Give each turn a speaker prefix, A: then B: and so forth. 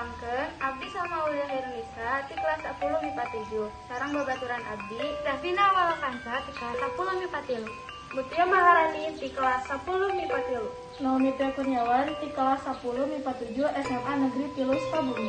A: Tepangkeun, abdi Salma Aulia Khairunisa ti kelas 10 MIPA 7. Sareng babaturan abdi
B: Davina Walakansa ti kelas 10 MIPA 3.
C: Mutia Maharani ti kelas 10 MIPA 3.
D: Naomi Tia Kurniawan ti kelas 10 MIPA 7 SMA Negeri 3 Sukabumi.